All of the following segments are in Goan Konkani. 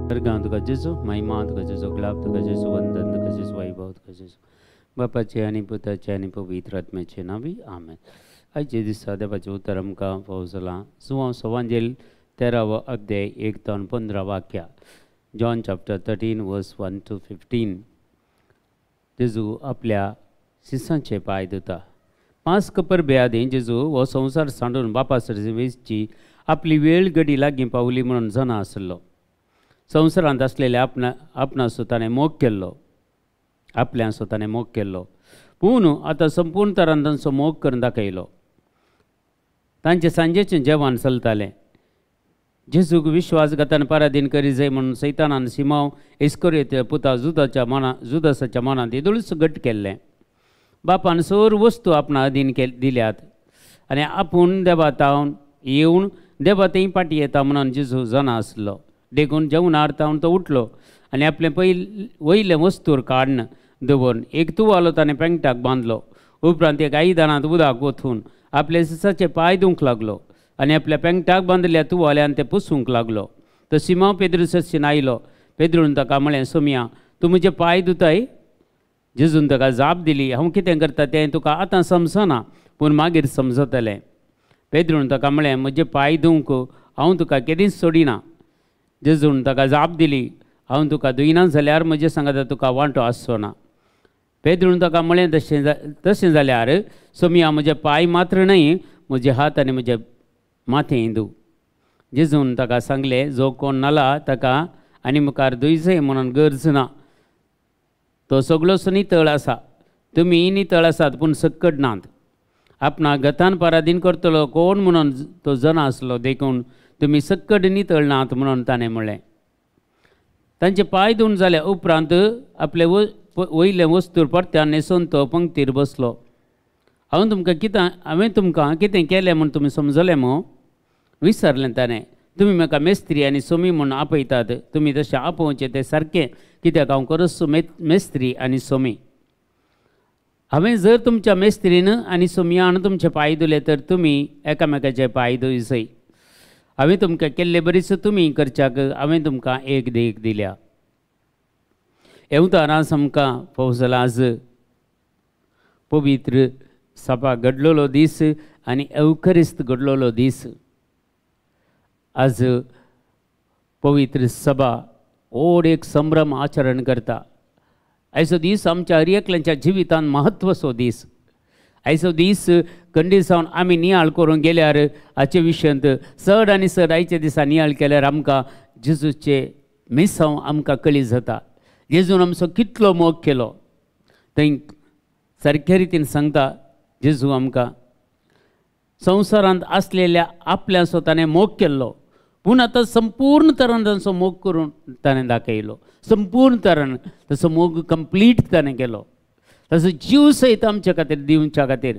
स्वर्गांत तुका जेजू महिमा तुका जेजू गुलाब तुका जेजू वंदन तुका जेजू वैभव तुका जेजू बापाचे आनी पुताचे आनी पवित्र आत्म्याचे नांवी आमेन. आयचे दिसा देवाचें उतर आमकां फावो जालां जुवांव सवांजेल 13वो अध्याय 1 ते 15 वाक्या. John chapter 13 verse 1 to 15. जेजू आपल्या शिसांचे पांय धुता. 5 कपर आदीं जेजू हो संवसार सांडून बापा सरशी वेचची आपली वेळ घडी लागीं पावली म्हणून जाणा आसलो. संवसारांत आसलेल्या आपणासो ताणें मोग केल्लो, आपल्यांसो ताणें मोग केल्लो, पूण आतां संपूर्ण तरान तांचो मोग करून दाखयलो. तांचें सांजेचें जेवण चलतालें. जेजूक विश्वासघातान पराधीन करी जाय म्हणून सैतानान सिमांव इस्कोरियोत पुता जुदासाच्या मनांत येदोळूच घट केल्लें. बापान सर वस्तू आपणा अधीन दिल्यात आनी आपूण देवा तावन येवन देवा थंय फाटीं येता म्हणून जेजू जाणा आसलो. देखून जेवणार तावन तो उठलो आनी आपलें वयलें वस्तूर काडून दवरून एक तुवालो ताणें पेंगटाक बांदलो. उपरांत एक आयदनांत उदक ओतून आपल्या सिसाचे पांय धुवंक लागलो आनी आपल्या पेंगटाक बांदिल्ल्या तुवाल्यान ते पुसूंक लागलो. तो सिमांव पेद्रुसशीन आयलो. पेद्रून ताका म्हळें, सोमया तूं म्हजे पांय धुताय? जेजून ताका जाप दिली, हांव कितें करता तें तुका आतां समजना, पूण मागीर समजतलें. पेद्रून ताका म्हळें, म्हजे पांय धुवंक हांव तुका केदींच सोडिना. जेजून ताका जाप दिली, हांव तुका धुयना जाल्यार म्हजे सांगाता तुका वांटो आसचो ना. पेद्रून ताका म्हळें, तशें जाल्यार सोमया म्हजे पांय मात्र न्हय, म्हजे हात आनी म्हजे माथें धू. जेजून ताका सांगलें, जो कोण न्हाला ताका आनी मुखार धुयचें म्हणून गरज ना, तो सगळोच नितळ आसा. तुमी नितळ आसात पूण सक्कड नात. आपणा गतान पराधीन करतलो कोण म्हणून तो जाणा आसलो, देखून तुमी सक्कड नितळ नात म्हणून ताणें म्हणलें. तांचे पांय धुवन जाल्या उपरांत आपले वयले वस्तूर परत्यान न्हेसून तो पंक्तीर बसलो. हांवें तुमकां कितें केलें म्हूण तुमी समजलें मू? विसरलें ताणें. तुमी म्हाका मेस्त्री आनी सोमी म्हूण आपयतात, तुमी तशें आपोवचें तें सारकें, कित्याक हांव खरोच मेस्त्री आनी सोमी. हांवें जर तुमच्या मेस्त्रीन आनी सोमयान तुमचे पांय धुले तर तुमी एकामेकाचे पांय धुयसय. हांवें तुमकां केल्ले बरीच तुमी करच्याक हांवें तुमकां एक देख दिल्या. येवतारांस आमकां फावो आज पवित्र सभा घडलेलो दीस आनी एवखरिस्त घडलेलो दीस. आज पवित्र सभा व्हड एक संभ्रम आचरण करता. आयचो दीस आमच्या हर एकल्याच्या जिवितांत म्हत्वाचो दीस. आयचो दीस खंडीत जावन आमी नियाळ करूंक गेल्यार हाचे विशयांत चड आनी चड आयच्या दिसा नियाळ केल्यार आमकां जेजूचे मिसांव आमकां कळी जाता. जेजून आमचो कितलो मोग केलो थंय सारक्या रितीन सांगता जेजू आमकां. संवसारांत आसलेल्या आपल्याचो ताणें मोग केल्लो, पूण आतां संपूर्ण तरान तांचो मोग करून ताणें दाखयलो. संपूर्ण तरान ताचो मोग कंप्लीट ताणें केलो, ताचो जीव सयत आमच्या खातीर दिवच्या खातीर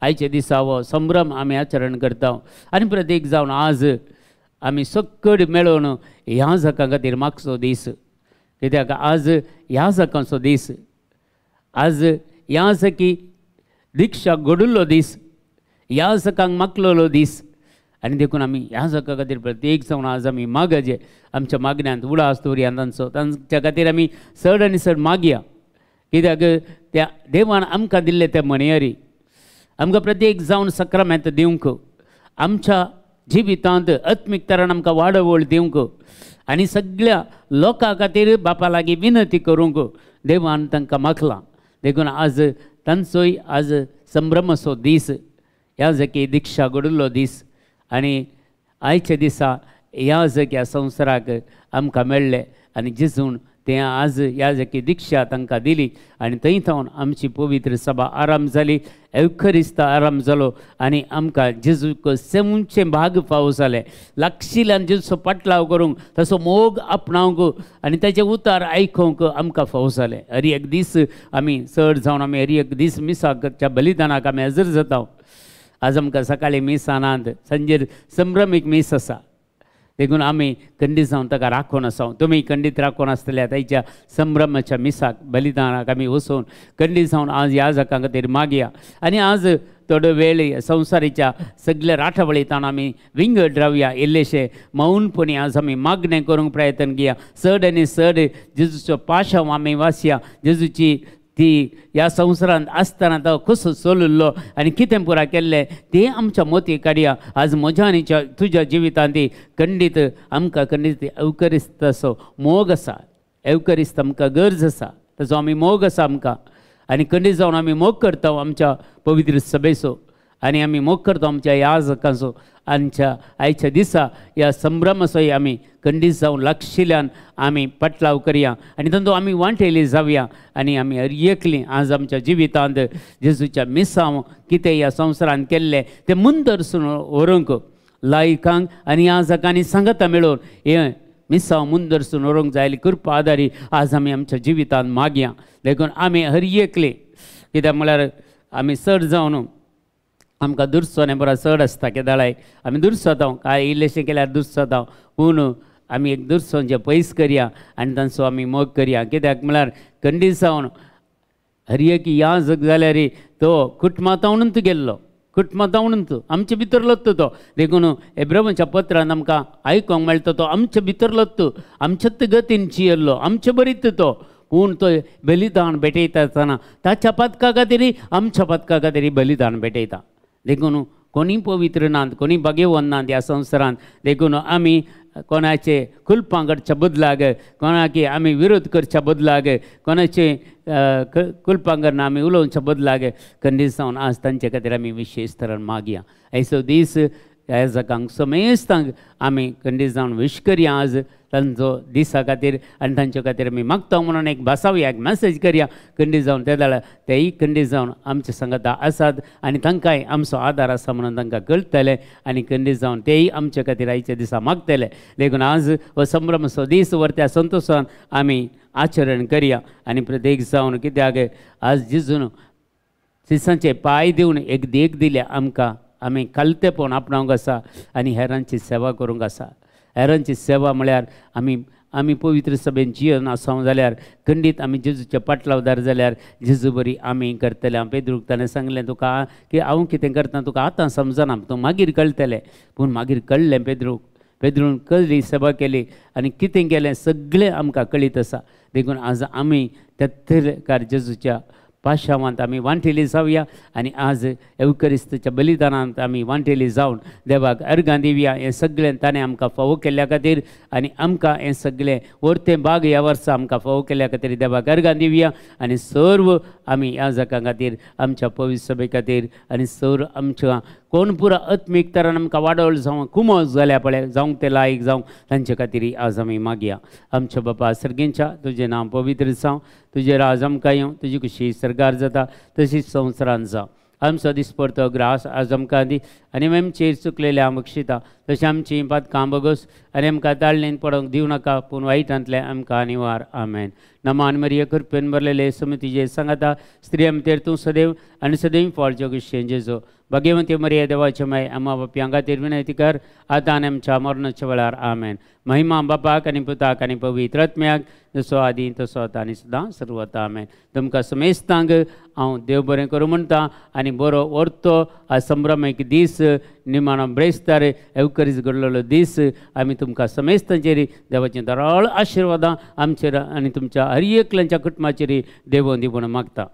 आयच्या दिसा हो संभ्रम आमी आचरण करता. आनी प्रत्येक जावन आज आमी सक्कड मेळोवन ह्या जाकां खातीर मागचो दीस, कित्याक आज ह्या जाकांचो दीस, आज ह्या जाकी दिक्षा घडुल्लो दीस, ह्या जाकांक मागलेलो दीस. आनी देखून आमी ह्या जाका खातीर प्रत्येक जावन आज आमी मागचे, आमच्या मागण्यांत उडास दवरया तांचो, तांच्या खातीर आमी चड आनी चड मागया, कित्याक त्या देवान आमकां दिल्ले ते म्हणयारी आमकां प्रत्येक जावन सक्रामेंत दिवंक, आमच्या जिवितांत आत्मीक तरान आमकां वाडवळ दिवंक आनी सगळ्या लोकां खातीर बापा लागीं विनंती करूंक देवान तांकां मागलां. देखून आज तांचोय आज संभ्रमाचो दीस, ह्या जाकी दिक्षा घडिल्लो दीस आनी आयच्या दिसा ह्या जाग्या संवसाराक आमकां मेळ्ळें आनी जेजून तें आज ह्या जाकी दिक्षा तांकां दिली आनी थंय थावन आमची पवित्र सभा आराम जाली, एवखरिस्त आराम जालो आनी आमकां जेजूक सेवचें भाग फावो जालें. लागशिल्ल्यान जेजूचो पाटलाव करूंक, ताचो मोग आपणावंक आनी ताचें उतार आयकूंक आमकां फावो जालें. हर एक दीस आमी चड जावन आमी हर एक दीस मिसाच्या बलिदानाक आमी हजर जाता. आज आमकां सकाळीं मिसानांत सांजेर संभ्रमीक मीस आसा, देखून आमी खंडीत जावन ताका राखून आसा. तुमी खंडीत राखून आसतल्या ताच्या संभ्रमाच्या मिसाक बलिदानाक आमी वचून खंडीत जावन आज ह्या जाकां खातीर मागया. आनी आज थोडो वेळ संवसारीच्या सगळ्या राठावळींत आमी विंगड रावया, इल्लेशे मौनपणी आज आमी मागणें करूंक प्रयत्न घेया. चड आनी चड जेजूचो पाशांव आमी वाचया, जेजूची ती ह्या संवसारांत आसतना तो कसो चलुल्लो आनी कितें पुरा केल्लें तें आमच्या मोती काडया. आज म्हज्या आनी तुज्या जिवितांत ती खंडीत आमकां खंडीत एवकरिस्ताचो मोग आसा, एवकरिस्त आमकां गरज आसा, ताचो आमी मोग आसा आमकां आनी खंडीत जावन आमी मोग करता आमच्या पवित्र सभेचो आनी आमी मोग करता आमच्या याजकांचो. आमच्या आयच्या दिसा ह्या संभ्रमाचोय आमी खंडीत जावन लागशिल्ल्यान आमी पटलाव करया आनी तांचो आमी वांटेली जावया आनी आमी हर एकली आज आमच्या जिवितांत जेजूच्या मिसांव कितें ह्या संवसारांत केल्लें तें मुंदरसून व्हरूंक लायकांक आनी याजकांनी सांगता मेळून हें मिसांव मुंदरसून व्हरूंक जाय कृपा आदारी आज आमी आमच्या जिवितांत मागया. देखून आमी हर एकली कित्याक म्हळ्यार आमी चड जावन आमकां दुरसो न्ही बरो चड आसता केदाळाय आमी दुरसोता, कांय इल्लेशें केल्यार दुरसोता, पूण आमी एक दुरसोंचें पयस करया आनी तांचो आमी मोग करया. कित्याक म्हळ्यार खंडीत जावन हर एक याजक जाल्यार तो कुटुंबांत गेल्लो, कुटुंबांत आमचे भितर लत्तो तो. देखून एब्रामाच्या पत्रान आमकां आयकोंक मेळटा तो आमचे भितर लत्तो, आमच्याच गतीन चियल्लो, आमचे बरीत तो, पूण तो बलिदान भेटयता आसतना ताच्या पदका खातीर आमच्या पदका खातीर बलिदान भेटयता. देखून कोणी पवित्र नात, कोणी भाग्यवंत नात ह्या संवसारांत. देखून आमी कोणाचे कुलपां करच्या बदलाक, कोणाक आमी विरोध करच्या बदलाक, कोणाचे कुलपां करना आमी उलोवच्या बदलाक खंडीत जावन आज तांचे खातीर आमी विशेश तरान मागया. ऐसो दीस याजकांक समेस्तांक आमी खंडीत जावन विश करया आज तांचो दिसा खातीर आनी तांचे खातीर आमी मागता म्हणून एक भासावया, एक मॅसेज करया. खंडीत जावन ते जाल्यार तेय खंडीत जावन आमचे सांगता आसात आनी तांकांय आमचो आदार आसा म्हणून तांकां कळटलें आनी खंडीत जावन तेय आमचे खातीर आयच्या दिसा मागतले. देखून आज हो संभ्रमाचो दीस वरत्या संतोशान आमी आचरण करया आनी प्रत्येक जावन कित्याक आज जेजून शिसांचे पांय दिवन एक देख दिल्या आमकां, आमी खालतेपण आपणावंक आसा आनी हेरांची सेवा करूंक आसा. हेरांची सेवा म्हळ्यार आमी आमी पवित्र सभेन जियेवन आसा जाल्यार खंडीत आमी जेजूचे पाटलावदार जाल्यार जेजू बरी आमी करतले. हांव पेद्रूक ताणें सांगलें तुका की हांव कितें करता तुका आतां समजना, तूं मागीर कळटलें. पूण मागीर कळ्ळें पेद्रूक, पेद्रून कळ्ळी सेवा केली आनी कितें केलें सगळें आमकां कळीत आसा. देखून आज आमी त्या जेजूच्या पाशावांत आमी वांटेली जावया आनी आज एवकरिस्ताच्या बलिदानांत आमी वांटेली जावन देवाक अर्गां दिवया. हें सगळें ताणें आमकां फावो केल्ल्या खातीर आनी आमकां हें सगळें वरतें बाग ह्या वर्सा आमकां फावो केल्ल्या खातीर देवाक अर्गां दिवया आनी सर्व आमी ह्या जगां खातीर आमच्या पवित्र सभे खातीर आनी सर्व आमच्या कोण पुरा आत्मीक तरान आमकां वाडोवल जावं कुमोज जाल्या पळय जावंक ते लायक जावंक तांचे खातीर आज आमी मागया. आमच्या बापा सर्गेंच्या तुजें नांव पवित्र जावं, तुजें राज आमकां येवं, तुजी खुशी सरकार जाता तशीच संवसारांत जावं. आमचो दिसपडतो ग्रास आज आमकां दी आनी आमचेर चुकलेल्या बक्षिता तशें आमची पातकां बगस आनी आमकां ताळणेन पडोवंक दिवं नाका, पूण वायटांतलें आमकां निवार. आमेन. नमान मरिये कृपेन भरलेले समितीचे सांगाता, स्त्री आमतेर तूं सदैव आनी सदैव फळचो गुशेन जेजो. भाग्यवंती मरिये देवाचे माय आमा बाप्यां खातीर विनंती कर आतां आनी आमच्या मरणाच्या वेळार. आमेन. महिमा बापाक आनी पुताक आनी पवित्र आत्म्याक, जसो आदी तसो आतां आनी सदां सर्वता. आमेन. तुमकां समेस्तांक हांव देव बरें करूं म्हणटा आनी बरो व्हरतो आज संभ्रम एक दीस निमाणो ब्रेस्तार एवकरीज घडलेलो दीस आमी तुमकां समेस्तांचेर देवाचीं दराळ आशिर्वादां आमचेर आनी तुमच्या हर एकल्यांच्या कुटुंबाचेर देवोन दी म्हूण मागता.